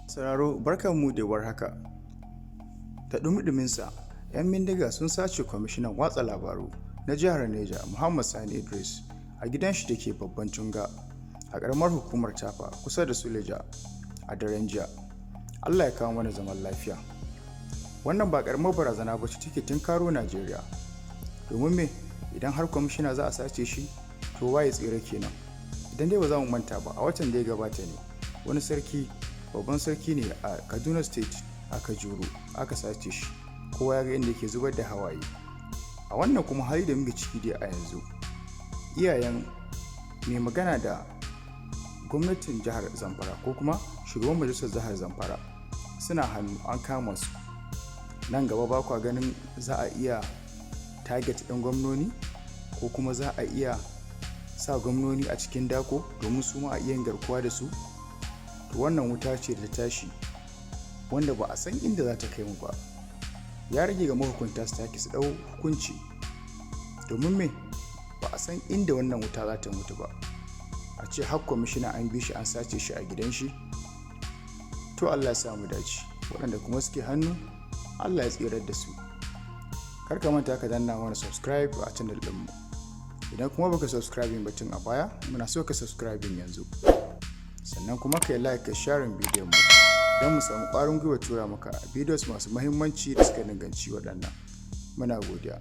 Sauraro, barkanmu da warhaka. Da ɗumi-ɗuminsa, 'yan bindiga sun sace kwamishinan watsa labaru na jihar Neja, Muhammad Sani Idris, a gidan shi da ke Babban Tunga a ƙaramar hukumar Tafa kusa da Suleja a daren jiya. Allah ya kawo mana zaman lafiya. Wannan ba ƙaramar barazana ba ce take tunkaro Najeriya. Domin me? Idan har kwamishina za a sace shi, to waye tsira kenan? Idan dai ba za mu manta ba, a watan da ya gabata ne wani sarki, babban sarki ne a Kaduna State, a Kajuru, aka sace shi. Kowa ya ga inda yake zubar da hawaye. A wannan kuma hali da muke ciki dai a yanzu, iyayen mai magana da gwamnatin jihar Zamfara ko kuma shugaban majalisar jihar Zamfara suna hannu, an kama su. Nan gaba ba kwa ganin za a iya target ɗin gwamnoni, ko kuma za a iya sa gwamnoni a cikin dako domin su ma a iya yin garkuwa da su? To, wannan wuta ce da ta tashi wanda ba a san inda za ta kai mu ba. Ya rage ga mahukunta su take su ɗau hukunci, domin me? Ba a san inda wannan wuta za ta mutu ba. A ce har kwamishina an bi shi an sace shi a gidan shi. To, Allah ya sa mu dace. Waɗanda kuma suke hannu, Allah ya tsirar da su. Kar ka manta ka danna mana subscribe a channel ɗinmu. Idan kuma baka subscribing ba tun a baya, muna so ka subscribing yanzu, sannan kuma ka yi like, ka sharing bidiyon mu don mu samu ƙwarin gwiwa tura maka videos masu mahimmanci da suka danganci waɗannan. Muna godiya.